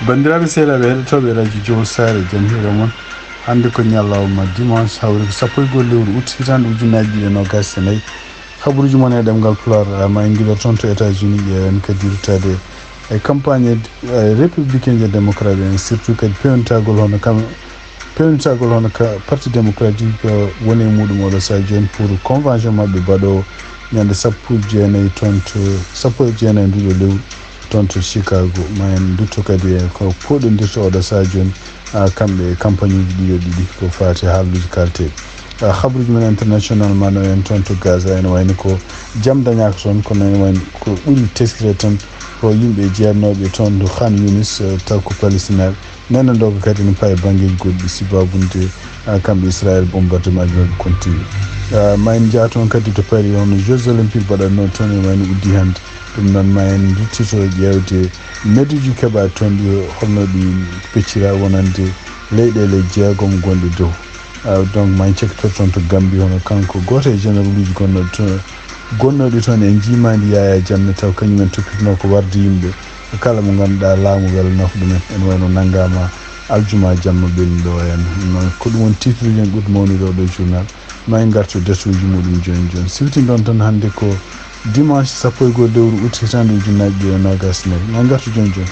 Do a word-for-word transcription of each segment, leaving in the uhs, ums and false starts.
Banndiraaɓe sehilaaɓe heɗotooɓe radio Jowol Saare, jam hiire mon. Hannde ko ñalawma dimanche, hawri ko sappo e go'o lewru août, hitaande ujunnaaji ɗiɗi e noogaas e nayi. Habaruuji mon e ɗemngal Pulaar, ma en ngiɗo toon to États-Unis, ƴeewen kadi ruttaade e campagne e, e républicain e démocrate en, surtout kadi peewnitagol hono kam, peewnitagol hono ka Parti démocratique, eh, woni e muɗum oɗo sahaa jooni pour convention maɓɓe baɗoowo ñande sappo e jeenayi toon to, sappo e jeenayi nduɗo lewru toon to Chicago. Ma en ndutto kadi e ko pooɗondirta oɗo sahaa jooni, ah, kamɓe e campagne uji ɗiɗo ɗiɗi ko faati haaluuji kalteeɗi. Ah, habaruuji men international ma no en toon to Gaza ene wayno ko jam dañaaka toon, kono ene wayno ko ɓuri teskire tan ko yimɓe jeernooɓe toon to Khan Younis, eh, taw ko Palestinaaɓe. Nena ndoga kadi no pawi banngeeji goɗɗi sibabunde, ah, kamɓe Israël bombardement ji maɓɓe continue. Ah, ma en njaa toon kadi to Paris, hono Jeux Olympiques mbaɗatnoo toon e wayno uddi hannde. Ɗum noon ma en nduttito ƴeewde meduji keɓa toon ɗi, holno ɗi peccira wonande leyɗeele jeegom gonɗe dow. Ah, donc ma en cektor toon to Gambie, hono kanko gooto e généraluuji gonnoɗo toon, gonnooɗi toon e njiimaandi Yaya Jammeh, taw kañumen toppitnoo ko warde yimɓe kala mo ngannduɗaa laamu welanoo ko ɗumen. Ene wayno nanngaama aljuma jamma ɓennuɗo o en. Noon ko ɗum woni titre uji en ɓurɗo mawnude oɗo journal. Ma en ngartu e darsuuji muɗum jooni jooni. Siwtindon tan hannde ko dimanche sappo e go'o lewru août hitaande ujunnaaji ɗiɗi e noogaas e nayi. Ma en ngartu jooni jooni.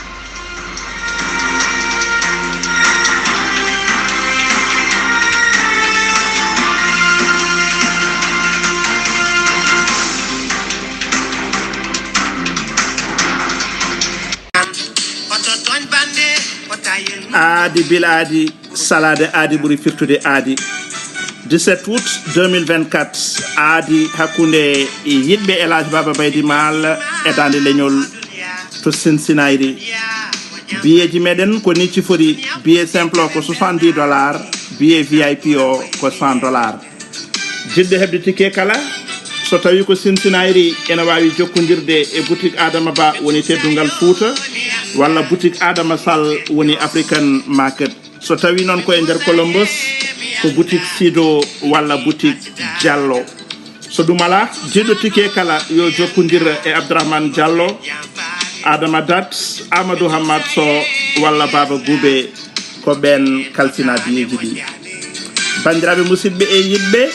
Aadi bila aadi, salaade aadi ɓuri firtude aadi. Dix-sept août deux mille vingt-quatre, aadi hakkunde yiɗɓe El Hadj Baba Baydi Maal e Daande Leñol to Cincinnati. Biyeeji meɗen ko ni cifori: billet simple o ko soixante-dix dollars, billet V I P o ko cent dollars. Jiɗɗo heɓde ticket kala, so tawi ko Cincinnati, ene waawi jokkondirde e boutique Adama Ba woni Teddungal Fuuta, walla boutique Adama Sall woni African Market. So tawi noon ko e nder Columbus, ko boutique Sido walla boutique Diallo. So ɗum alaa, jiɗɗo ticket kala yo jokkondir e Abdourahmane Diallo, Adama Dat, Amadou Hammat Sow walla Baba Goubé. Ko ɓeen kalfinaa biyeeji ɗi. Banndiraaɓe musidɓe e yiɗɓe,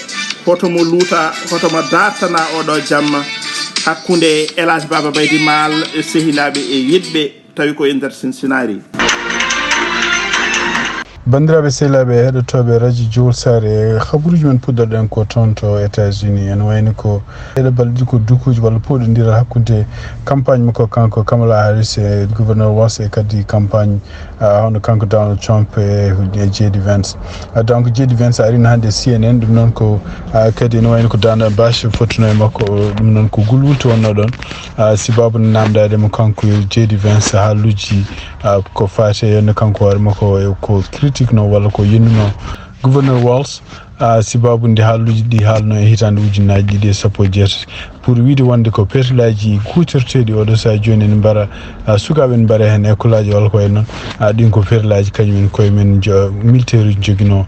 hoto mo luuta, hoto mo dartana oɗo jamma hakkunde El Hadj Baba Baydi Maal e sehilaaɓe e yiɗɓe, tawi ko e nder Cincinnati. Banndiraaɓe sehilaaɓe heɗotooɓe radio Jowol Saare, habaruuji men puɗɗorɗen ko toon to États-Unis. Ene wayni ko ɗeɗo balɗe ɗiɗi ko dukuuji walla pooɗondira hakkunde campagne makko kanko Kamala Harris e gouverneur Walz e kadi campagne ah, hono kanko Donald Trump e, e J D Vance. Ah, donc J D Vance arino hannde C N N, ɗum noon ko, ah, kadi ene wayno ko Dana Bash fottuno e makko, o, ɗum noon ko gulwulto wonno ɗon. Ah, sibabu ne namdade mo kanko J D Vance haaluji, ah, ko faati e yonde kanko hoore makko e ko critique no walla ko yennuno gouverneur Walz. Ah, sibabu nde haaluuji ɗi haalno e hitaande ujunnaaji ɗiɗi e sappo e jeetati, pour wiide wonde ko perlaaji kuutorteeɗi oɗo sahaa jooni ene mbara, ah, sukaaɓe ene mbara heen école aji walla ko wayi noon. Ah, ɗin ko perlaaji kañum en koye men jo-, militaire uji joginoo,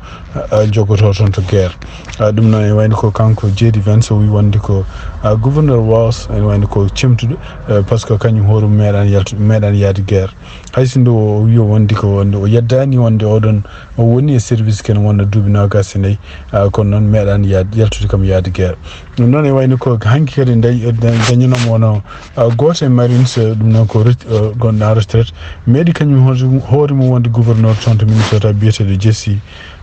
ah, jogotoo toon to guerre. Ah, ɗum noon ene wayno ko kanko J D Vance o wi wonde ko, ah, gouverneur Walz ene wayno ko cemtuɗo, eh, par ce que kañum hoore mum meeɗaani yaltu-, meeɗaani yaade guerre. Hay sinno o wi wonde ko wonde o yeddaani wonde oɗon o woni e service ken wonna duuɓi noogaas e nayi, ah, kono noon meeɗaani yaad-, yaltude kam yaade guerre. Ɗum noon e wayno ko hanki kadi dañ-, dañ-, dañanoomo wona, ah, gooto e Marines, eh, ɗum noon ko ret-, eh, gonɗo en retraite, meeɗi kañum hoore, hoore mum wonde gouverneur toon to Minnesota biyeteeɗo Jesse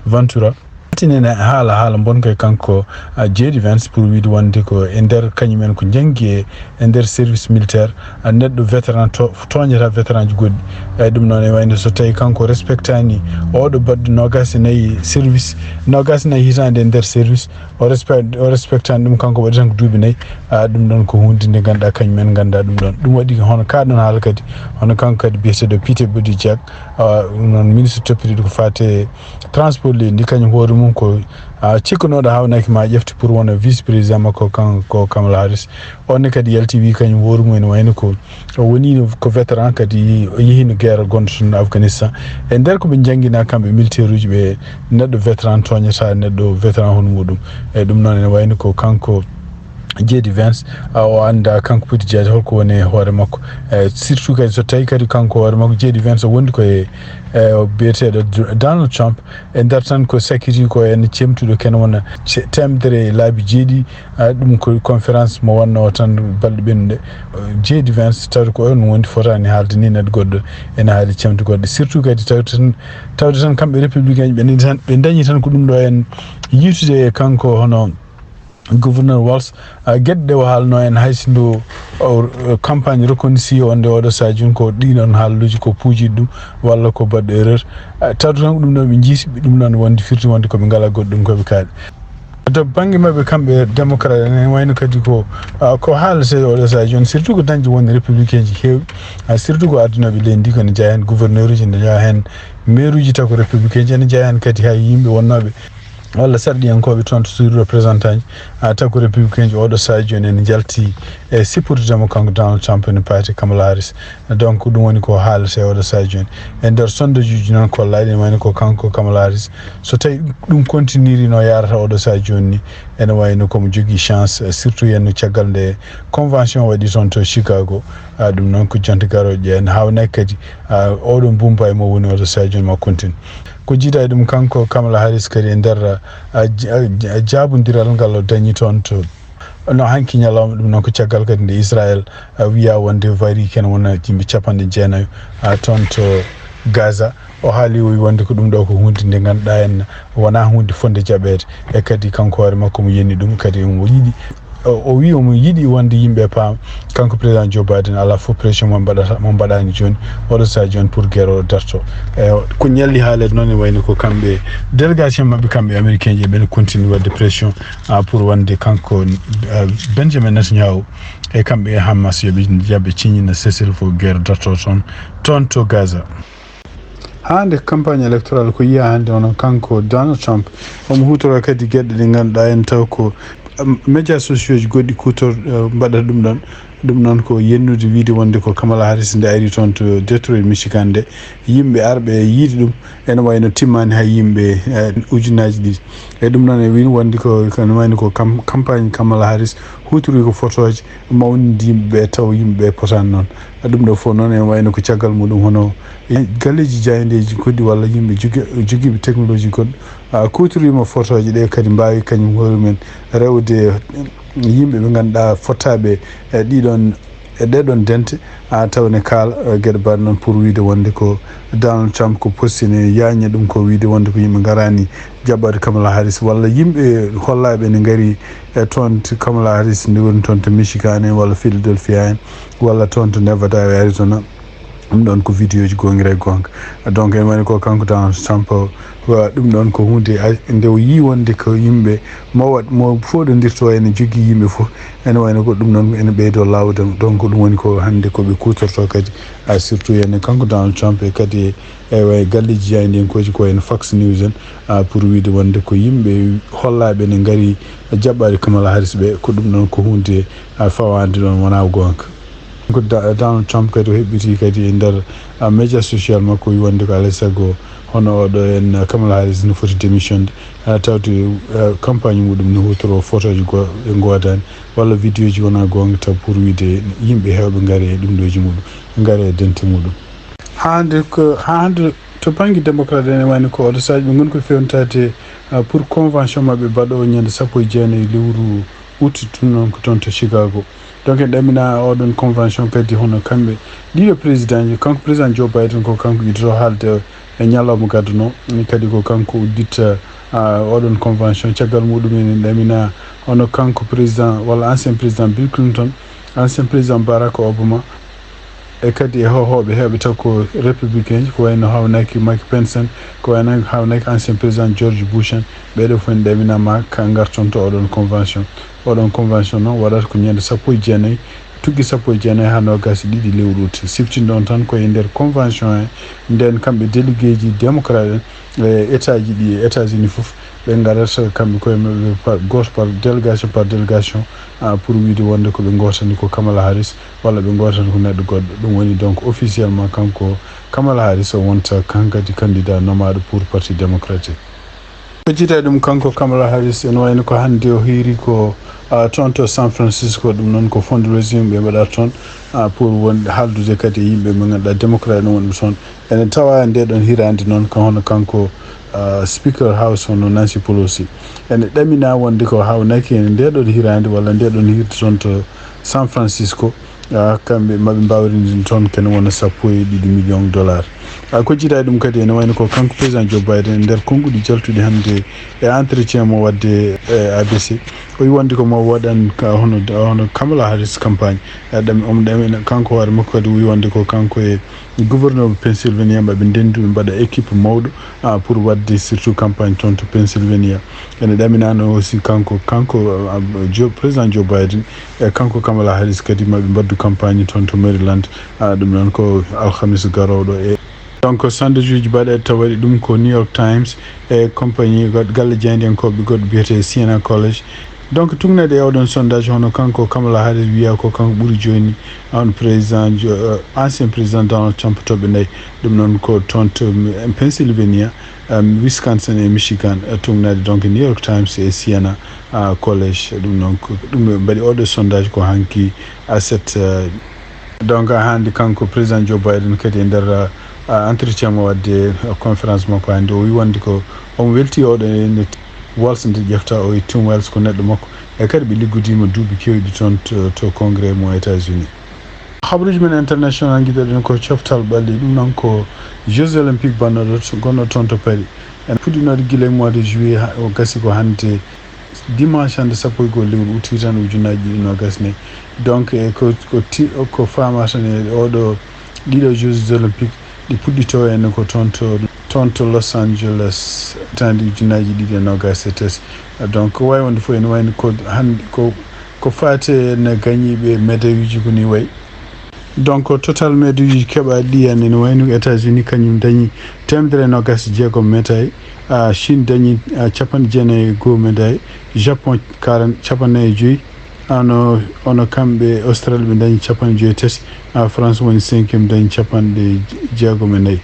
Ventura. Tinene haala, haala bonka e kanko, ah, J D Vance pour wiide wonde ko e nder kañum en ko janngi e, e nder service militaire, ah, neɗɗo vétéran to-, tooñata vétéran ji goɗɗi. Eyyi, ɗum noon e wayno so tawi kanko respectani oɗo baɗɗo noogaas e nayi service, noogaas e nayi hitaande e nder service, o respe-, o respectani ɗum, kanko waɗi tan ko duuɓi nayi. Ah, ɗum ɗon ko hunde nde ngannduɗaa kañum en nganndaa ɗum ɗon. Ɗum waɗi hono ka ɗon haala kadi, hono kanko kadi biyeteeɗo Pete Buttigieg, ah, ɗum noon ministre toppitiiɗo ko faate transport leydi ndi, kañum hoore mum ko, ah, cikkanooɗo haawnaki ma ƴefte pour wona vice président makko kanko Kamala Harris. On ne kadi yalti wi kañum hoore mum ene wayno ko o woni ko vétéran, kadi o yehiino guerre gonɗo toon Afghanistan. E nder ko ɓe njanngina kamɓe militaire uji ɓe, neɗɗo vétéran tooñata neɗɗo vétéran hono muɗum. E ɗum noon ene wayno ko kanko J D Vance, o annda kanko Buttigieg holko woni e hoore makko. E surtout kadi so tawi kadi kanko hoore makko J D Vance o wondi ko e, e o biyeteeɗo Donald Trump, e nder tan ko sakkiti ko en cemtuɗo ken wona ce- temedere e laabi jeeɗi. A, ɗum ko conférence mo wanno o tan balɗe ɓennuɗe. J D Vance tawde ko on wondi fotaani haalde ni neɗɗo goɗɗo ene haali cemtu goɗɗo, surtout kadi tawde tan tawde tan kamɓe républicain ɓe dañi tan ɓe dañi tan ko ɗum ɗo en yiitude e kanko hono gouverneur Walz. A, geɗe ɗe o haalno en hay si ndu o, o, campagne reconduit wonde oɗo sadio ko ɗin on haalluji ko puuji ɗum walla ko baɗɗo erreur. A, tawde tan ko ɗum ɗon ɓe jiisi ɗum ɗon wonde firti wonde koɓe ngala goɗɗum koɓe kaali. To bannge maɓɓe kamɓe démocrate en wayno kadi ko, a, ko haalete oɗo sadio on surtout ko dañde wonde républicain ji heewi. A, surtout ko addunoɓe leydi ndi ko ne jeeya heen gouverneur uji ne jeeya heen maire uji taw ko républicain ji ene jeeya heen kadi hay yimɓe wonnooɓe walla sarɗiyankooɓe toon to suudu représentant ji, a, taw ko républicain ji oɗo sadio on ene njalti e sipportude mo kanko Donald Trump ene paati Kamala Harris. Donc ɗum woni ko haalete oɗo sadio on e nder sondage uji noon kollaaɗi ene wayno ko kanko Kamala Harris so tawi ɗum continue ri no yaarata oɗo sadio on ni ene wayno komo jogii chance, surtout henno caggal nde convention waɗi toon to Chicago. A, ɗum noon ko jonte garooje ɗe en haawnaki kadi, a, oɗo mbumba e mo woni oɗo sadio on ma continue. Ko jiida e ɗum kanko Kamala Harris kadi e nder, a, ja- ja- jaabondiral ngal o dañi toon to no hanki ñalawma ɗum noon ko caggal kadi nde Israel, a, wiya wonde wari ken wona yimɓe capanɗe jeenayo, a, toon to Gaza. O haali o wi wonde ko ɗum ɗo ko hunde nde ngannduɗaa en wona hunde fonde jaɓeede. E kadi kanko hoore makko mo yenni ɗum kadi omo yiɗi o o wi omo yiɗi wonde yimɓe paam kanko président Joe Biden alaa fof pression mo mbaɗata mo mbaɗani jooni oɗo sadio on pour guerre o darto. E ko ñalli haalede noon e wayno ko kamɓe délégation maɓɓe kamɓe américain ji ɓene continue wadde pression, a, pour wonde kanko, a, Benjamin Netanyahu e kamɓe e Hamas yoɓe jaɓe ciñina cessez-le-feu guerre darto toon toon to Gaza. Haa nde campagne électorale ko yiya hannde onon kanko Donald Trump omo hutora kadi geɗe ɗe ngannduɗaa en taw ko, um, médias sociaux ji goɗɗi kutor, uh, mbaɗata ɗum ɗon. Ɗum noon ko yennude wiide wonde ko Kamala Harris nde ari toon to Detroit Michigan nde yimɓe arɓe yiide ɗum ene wayno timmaani hay yimɓe, uh, ujunnaaji ɗiɗi. E ɗum noon e win wonde ko ene wayno ko kam campagne Kamala Harris hutori ko fotooje mawninde yimɓe ɓe taw yimɓe ɓe potaani noon. Ɗum ɗo fof noon ene wayno ko caggal muɗum hono galleeji jaayndeeji goɗɗi walla yimɓe jogi- jogiiɓe technologie goɗɗo, a, kuutoriima fotooje ɗe kadi mbaawi kañum hoore mumen rewde yimɓe ɓe ngannduɗaa fottaaɓe e ɗiɗon e ɗeɗon dente, a, taw ne kaala, e, geɗe mbaɗe noon pour wiide wonde ko Donald Trump ko postine yaaña ɗum ko wiide wonde ko yimɓe ngaraani jaɓɓade Kamala Harris walla yimɓe hollaaɓe ne ngari e toon to Kamala Harris nde woni toon to Michigan en walla Philadelphia en walla toon to Nevada e Arizona. Ɗum ɗoon ko vidéo ji goonga e goonga. Donc ene wayno ko kanko Donald Trump, ko ɗum ɗoon ko huunde a- nde o yii wonde ko yimɓe mo waɗ mo fooɗondirto ene jogii yimɓe fof ene wayno ko ɗum ɗoon ene ɓeydoo laawde. Donc ɗum woni ko hannde ko ɓe kuutortoo kadi, a, surtout ene kanko Donald Trump e kadi e, e galleeji jaayndiyankooji ko wayno Fox News en, a, pour wiide wonde ko yimɓe hollaaɓe ne ngari jaɓɓaade Kamala Harris ɓe ko ɗum ɗoon ko huunde, a, fawaande ɗoon wonaa goonga. Ko Da- Donald Trump kadi o heɓɓitii kadi e nder, a, média social makko, o wi wonde ko alaa e sago hono oɗo en, a, Kamala Harris no foti démissionde, a, tawde, a, campagne muɗum no huutoroo fotooji go- ɗe ngoodaani walla vidéo ji wonaa goonga taw pour wiide yimɓe heewɓe ngare e ɗum ɗooji muɗum, ngare e dente muɗum. Haa hannde ko haa hannde to bannge démocrate en ene wayno ko oɗo sadio ɓe ngoni ko fewntaade, a, pour convention maɓɓe baɗoowo ñande sappo e jeenayi lewru août tun noon ko toon to Chicago. Donc en ɗamina oɗon convention kadi hono kamɓe ɗiɗo président ji, kanko président Joe Biden ko kanko idoro haalde e ñalawma gadduno, kadi ko kanko udditta, a, oɗon convention. Caggal muɗum en ɗamina hono kanko président walla ancien président Bill Clinton, ancien président Barack Obama, e kadi e hohooɓe heewɓe taw ko républicain ji, ko wayno haawnaki Mike Pence en, ko wayno haawnaki ancien président George Bush en. Ɓeeɗo fof en ɗaminama ka ngarton to oɗon convention. Oɗon convention noon waɗata ko ñande sappo e jeenayi, tuggi sappo e jeenayi haa noogaas e ɗiɗi lewru août. Siftinɗon tan ko e nder convention he, nden kamɓe délégué ji démocrate en, e état ji ɗi e États-Unis fof, ɓe ngarata kamɓe koye maɓɓe par, gooto par délégation par délégation, a, pour wiide wonde ko ɓe ngootani ko Kamala Harris walla ɓe ngootani ko neɗɗo goɗɗo. Ɗum woni donc officiellement kanko Kamala Harris o wonta kan kadi candidat nomaaɗo pour Parti Démocratique. Ko jita ɗum kanko Kamala Harris, ene wayno ko hannde o hiiri ko, ah, toon to San Francisco, ɗum noon ko fundraising ɓe mbaɗata toon, ah, pour wonde haaldude kadi e yimɓe ɓe ngannduɗaa démocrate no wonɓe toon. Ene tawa nde ɗon hiraande noon ko hono kanko, ah, Speaker House hono Nancy Pelosi. Ene ɗamina wonde ko haawnaki e nde ɗon hiraande walla nde ɗon hirde toon to San Francisco. Ah, kamɓe maɓe mbaawi renndinde toon kene wona sappo e ɗiɗi million dollar. Ah, ko jiidaa ɗum kadi ene wayno ko kanko président Joe Biden e nder konnguɗi jaltuɗi hannde e entretien mo waɗde e A B C. O wi wonde ko mo waɗan ka hono, hono Kamala Harris campagne. Ah, ɗam, omo ɗamina kanko hoore makko kadi o wi wonde ko kanko e gouverneur Pennsylvania maɓe ndendu ɓe mbaɗa équipe mawɗo, ah, pour waɗde surtout campagne toon to Pennsylvania. Ene ɗaminaano aussi kanko, kanko, ah, Joe, président Joe Biden e kanko Kamala Harris kadi maɓe mbaddu campagne toon to Maryland. Ah, ɗum noon ko alhamis garooɗo e donc sondage uji mbaɗeɗe taw waɗi ɗum ko New York Times e compagnie goɗ-, galle jaayndiyankooɓe goɗɗo biyetee Siena College. Donc tugnade e oɗon sondage hono kanko Kamala Harris wiya ko kanko ɓuri jooni on président jo-, euh, ancien président Donald Trump toɓɓe nayi. Ɗum noon ko toon to Pennsylvania, um, Wisconsin e Michigan, uh, tugnade donc New York Times e Siena, uh, College. Ɗum noon ko ɗum ɓe mbaɗi oɗo sondage ko hanki aset, uh, donc hannde kanko président Joe Biden kadi e nder, uh, uh, entretien mo waɗde, uh, conférence makko hannde o wi wonde ko omo welti oɗo e nde Walz nde ƴefta o e Tim Walz ko neɗɗo makko e kadi ɓe liggodima duuɓi kewɗi toon to, to congrès mo États-Unis. Habaruuji men international ngiɗoɗen ko coftal ɓalli ɗum noon ko Jeux Olympiques bannoɗo to, gonno toon to Paris. En puɗɗinoɗo gila e mois de juillet ha, o gasi ko hannde dimanche hannde sappo e goho lewru août hitande ujunnaaji ɗiɗi nogas nayi. Donc e ko, ko ti-, ko faama tan e oɗo ɗiɗo Jeux Olympiques ɗi puɗɗito en ko toon to, toon to Los Angeles hitaande ujunnaaji ɗiɗi e nogas e tati. Donc ko wawi wonde fof ene wayno ko hannde ko, ko faate no gañiiɓe médaille uji ko ni wayi. Donc total médaille uji keɓaaɗi ɗi hannde ene wayno États-Unis kañum dañi teemedere e nogas e jeegom médaille, ah, Chine dañi, ah, capanɗe jeenayi e goho médaille, Japon quarante, capanɗe nayi e joyi, ano, ono kamɓe Australie ɓe dañi capanɗe joyi e tati, ah, France woni cinquième dañi capanɗe jeegom e nayi.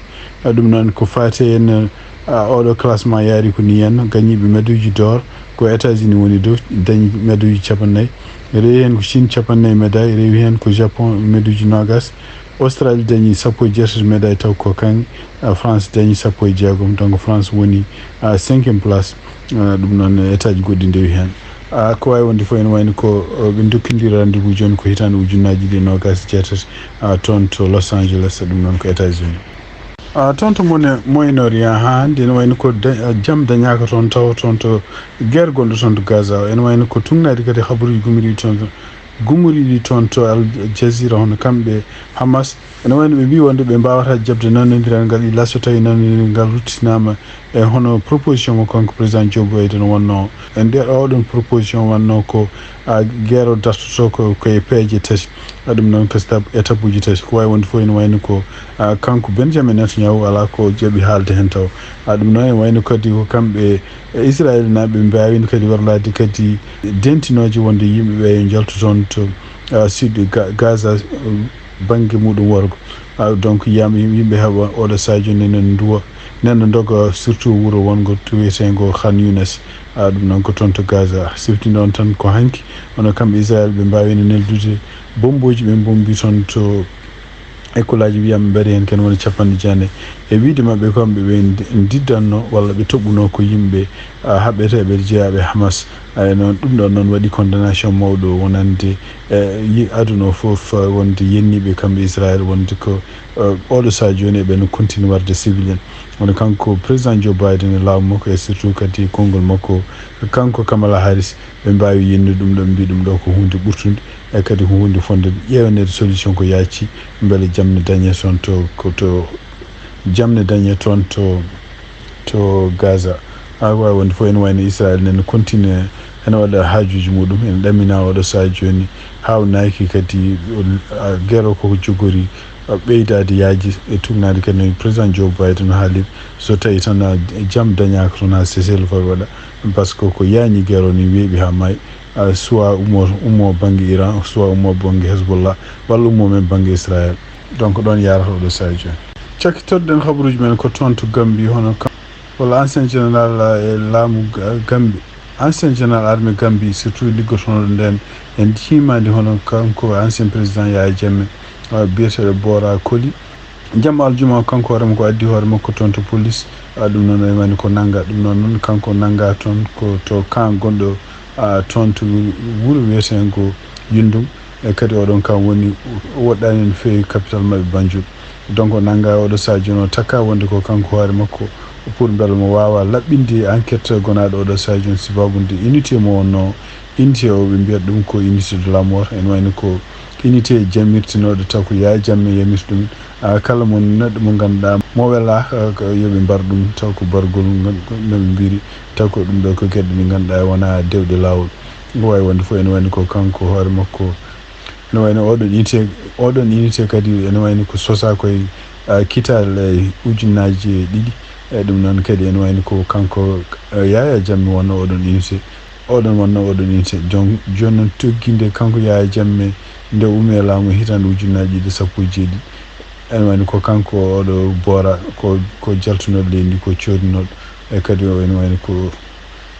Ah, ɗum noon ko faate en, ah, oɗo classement yaari ko ni henno, gañiiɓe médaille uji d'or ko États-Unis woni dow, dañi médaille uji capanɗe nayi. Rewi heen ko Chine capanɗe nayi médaille, rewi heen ko Japon médaille uji nogas. Australie dañi sappo e jeetati médaille taw ko kaŋŋe, ah, France dañi sappo e jeegom, donc France woni, ah, cinquième place. Ah, ɗum noon état ji goɗɗi ndewi heen. Ah, ko wawi wonde fof ene wayno ko, oh, ɓe dokkindiri rendez-vous jooni ko hitaande ujunnaaji ɗiɗi e nogas e jeetati, ah, toon to Los Angeles, ɗum noon ko États-Unis. Ah, toon to mone Moyen-Orient haa hannde ene wayno ko da-, ah, jam dañaaka toon taw toon to guerre gonɗo toon to Gaza o. Ene wayno ko tugnaade kadi habaruuji gumoriiɗi toon, gumoriiɗi toon to Al Jazeera hono kamɓe Hamas. Ene wayno ɓe mbii wonde ɓe mbaawata jaɓde nanondiral ngal illa so tawi nanondiral ngal ruttinaama e hono proposition mo kanko président Joe Biden wonno. E nder oɗon proposition wonno ko, ah, guerre o dartoto ko, ko e peeje tati. Ah, ɗum noon ko stap-, étape uji tati. Ko wawi wonde fof ene wayno ko, ah, kanko Benjamin Netanyahu alaa ko jaɓi haalde heen taw. Ah, ɗum noon ene wayno kadi ko kamɓe e Israel naaɓe ɓe mbaawino kadi werlaade kadi dentinooje wonde yimɓe ɓe yo njaltu toon to, ah, sud Ga-, Gaza, um, bannge muɗum worgo. Ah, donc yiyama yim-, yimɓe heɓa oɗo sadio nene nduwa, nene ndoga surtout wuro wongo to wiyeteengo Khan Younes. Ah, ɗum noon ko toon to Gaza. Sifti noon tan ko hanki, hono kamɓe Israel ɓe mbaawino neldude bombooji ɓe mbombi toon to école aji wiyama mbaɗi heen ken woni capanɗe jeenayi. E wiide maɓɓe ko kamɓe ɓe ndi-, ndiddanno walla ɓe toɓɓuno ko yimɓe, ah, haɓɓeteeɓe jeyaaɓe Hamas. Ay noon, ɗum ɗon noon waɗi condamnation mawɗo wonande, eh, yi-, aduna o fof, eh, wonde yenniiɓe kamɓe Israel wonde ko, eh, oɗo saha jooni eɓe no continue warde civilian. Woni kanko président Joe Biden e laamu makko e surtout kadi konngol makko, kanko Kamala Harris, ɓe mbaawi yennude ɗum ɗo, ɓe mbii ɗum ɗo ko huunde ɓurtunde, e kadi ko huunde fonde ƴeewaneede solution ko yaaci, mbele jam ne dañe toon to, ko to, jam ne dañe toon to, to Gaza. Awa wonde fof ene wayno Israel nene continue ene waɗa haajuuji muɗum, ene ɗamina oɗo saha jooni, haawnaaki kadi, a, guerre o koko jogori, a, ɓeydaade yaaji e tugnaade kadi no président Joe Biden haaliri, so tawi tan, a, jam dañaaka toon haa cessez-le-feu waɗa, par ce que ko yaañi guerre o ni weeɓi haa maayi, a, soit ummo, ummo bannge Iran, soit ummo bannge Hezbollah, walla ummo men bannge Israel. Donc ɗon yarata oɗo saha jooni. Cakkitoɗen habaruuji men ko toon to Gambie, hono kam Walla ancien général e laamu Gambie, ancien général armée Gambie, surtout liggotonooɗo ndeen e ndii maandi, hono kanko ancien président Yaya Jammeh, biyeteeɗo Bora Koli. Jamma aljuma kanko hoore makko addi hoore makko toon to police. Ɗum noon ene wayni ko nannga ɗum noon noon kanko nannga toon ko to kan gonɗo toon to wuro wiyeteengo Yundum. E kadi oɗon kan woni woɗɗani no feewi capital maɓɓe Banjul. Donc nannga oɗo sadio no takka wonde ko kanko hoore makko pour mbela mo waawa laɓɓinde enquête gonaɗo oɗo sadio on sibabude unité mo wonno unité o ɓe mbiyata ɗum ko unité de la mort ene wayno ko unité jamirtinooɗo taw ko Yaya Jammeh yamirta ɗum. Kala mo neɗɗo mo ngannduɗaa mo welaa yoɓe mbar ɗum taw ko bargol noɓe mbiri taw ko ɗum ɗo ko geɗe ɗe ngannduɗaa wona dewɗe laawol. Ko wawi wonde fof ene wayno ko kanko hoore makko ene wayno oɗon unité oɗon unité kadi ene wayno ko sosa koye kital e ujunnaaji ɗiɗi. E ɗum noon kadi ene wayno ko kanko Yaya Jammeh wonno oɗon unité. Oɗon wonno oɗon unité jon jooni noon tuggi nde kanko Yaya Jammeh nde umi e laamu e hitande ujunnaaji ɗiɗi sappo e jeeɗiɗi. Ene wayno ko kanko oɗo boora ko ko jaltunooɗo leydi ndi ko coodinooɗo. E kadi o ene wayno ko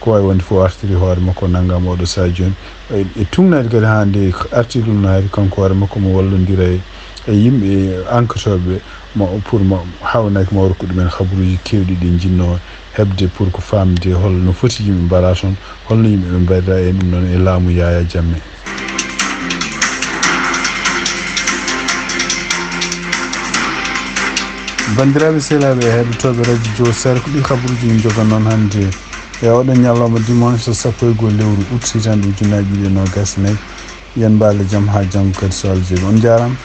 ko wawi wonde fof artiri hoore makko nanngama oɗo saha jooni. E tugnaade kadi haa nde artiri ɗum no hari kanko hoore makko mo wallondira e yimɓe enquêteuɓe ma pour ma hawnaki mawra ko ɗumen habaruuji keewɗi ɗi jinnoo heɓde pour ko faamde holno foti yimɓe mbaɗa toon holno yimɓe ɓe mbaɗira e ɗum noon e laamu Yaya Jammeh. Banndiraaɓe sehilaaɓe e heɗotooɓe radio Jowo Sere ko ɗi habaruuji min njogan noon hannde e oɗo ñalawma dimanche sappo e goo lewru août hitande ujunnaji ɗiɗi e nogas e nayi. Yen mbaale jam haa janngo kadi so Allah jaɓi on njaaraama.